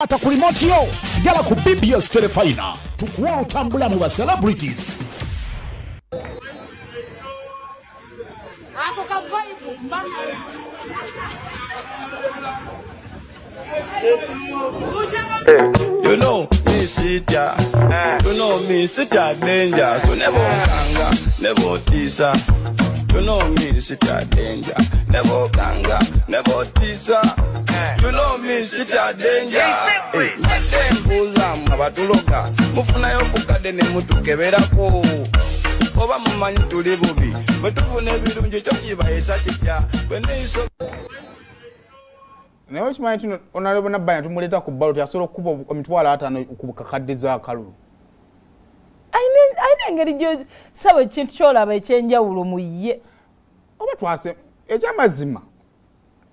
Ata ku remote yo sigala ku BBS Terefayina tukuwa otambula mu ba celebrities. Ako ka vibe mbanga. You know me sit ya, you know me sit ya danger. So never kanga, never teaser. You know me sit ya danger, never kanga, never teaser. You know me sit ya danger. Mbuza abatuloka mufunayo kukadde ne mutukeberako. Oba mumanyi tuli bubi bwe tufuna ebirungi kyo kibayisa kitya bwe neiso. Naye okimanyi nti Honorable Nabbanja tumuleeta ku ballot asobola okukuba 50,000 ku kakadde z'akalulu. Ayina engeri gy'osaba ekintu ky'olaba eky'enjawulo mu ye. Oba twase ekyamazima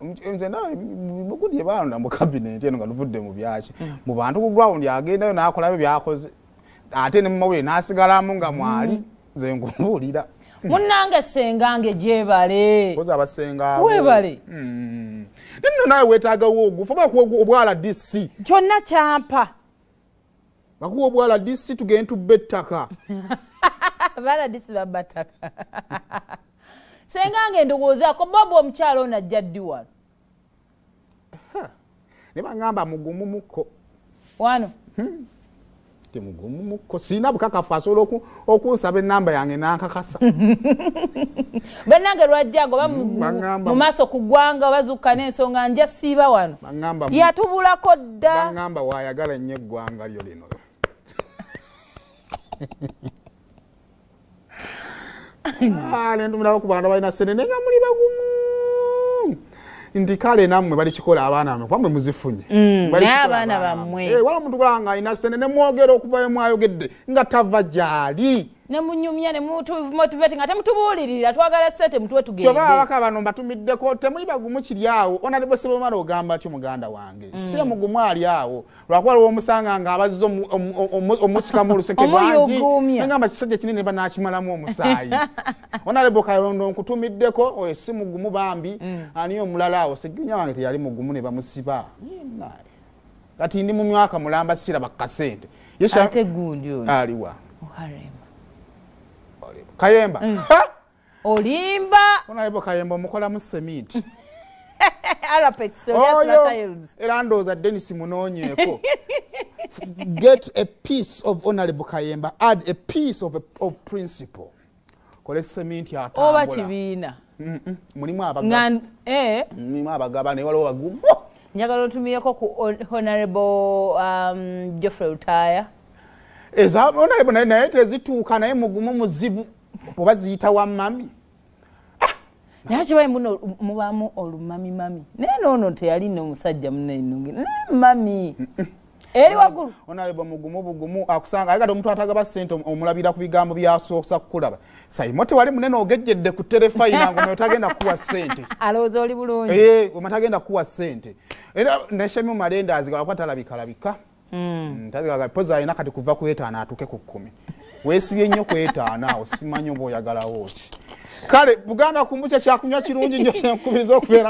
nze nawe bugundi balonda mu cabinet eno nga tuvudde mu byaki mu bantu ku ground agendayo n'akolayo by'akoze ate ne mu mawulire n'asigalamu nga mwali nze nkubuulira. Munnange ssengange gyebale. Koza abasenga. Webale. Nno nawe weetaagawo ogufa bakuwa obwala DC. Kyonna kyampa. Bakuwa obwala DC tugende tubbe ettaka. Abala DC babba ttaka. Ssengange ndowoozaako Bob omukyala ono ajja ddi wano? Ne bangamba mugumu mukko. Wano? Temugumu mukko sina bukakafu asobola okunsaba ennamba yange n'ankakasa. Bannange lwajjango oba mu maaso ku ggwanga bazukka n'ensonga nja siiba wano. Yatubulako dda. Bangamba waayagala nnyo eggwanga lyo lino. Nentumulako ku bantu balina ssente naye nga muli bagumu. Nti kale nammwe balikikola abaana bammwe kuba mmwe muzifunye. Naye abaana bammwe. Waliwo omuntu gulaba nga alina ssente ne mwogera okuva we mwayogedde nga tava gy'ali. Ne munyumya ne mutumotivate nga temutubuulirira twagala ssente mutuwe tugende. Kyova ababaka bano mbatumiddeko temuli bagumu kiri awo. Honorable Ssebamala ogamba ki muganda wange? Si mugumu ali awo. Lwakuba waliwo omusanga nga abazze omusikamu oluseke lwangi. Nengamba kisajja kinene banaakimalamu omusaayi. Honorable Kayondo nkutumiddeko oyo si mugumu bambi. Ani omulala awo Sseginya wange teyali mugumu ne bamusiba. Kati ndi mu myaka mulamba siraba kasente. Ate gundi ono. Aliwa. Kayemba. Olimba. Honorable Kayemba omukolamu semiti. Arapex, oyo. Era ndowooza Dennis munoonyeeko. Get a piece of Honorable Kayemba, add a piece of principle. Kole semiti atambula. Oba kibiina. Mulimu abagaba. Mulimu abagaba naye waliwo bagumu. Njagala otumiyeko ku Honorable Geoffrey Lutaaya. Eza Honorable naye tezituuka naye mugumu muzibu oba ziyita wa mami. Naye kibaye muno mubaamu olumami mami. Naye noono teyali n'omusajja munne naye mami. Eri waggulu. Honorable mugumu bugumu akusanga aye kati omuntu atagaba ssente omulabira ku bigambo by'asoosa kukulaba. Saimo tewali munene ogejjedde ku terefayina ng'ono tagenda kuwa ssente. Alowooza oli bulungi. Omuntu tagenda kuwa ssente. Era ne Shemi Malende azigala kuba talabikalabika. Poza alina kati kuva ku 5 atuuke ku 10. Weesibye nnyo ku 5 awo simanyi oba oyagalawo ki. Kale Buganda kumbucha kyakunywa kirungi nnyo nkubiriza okubeera.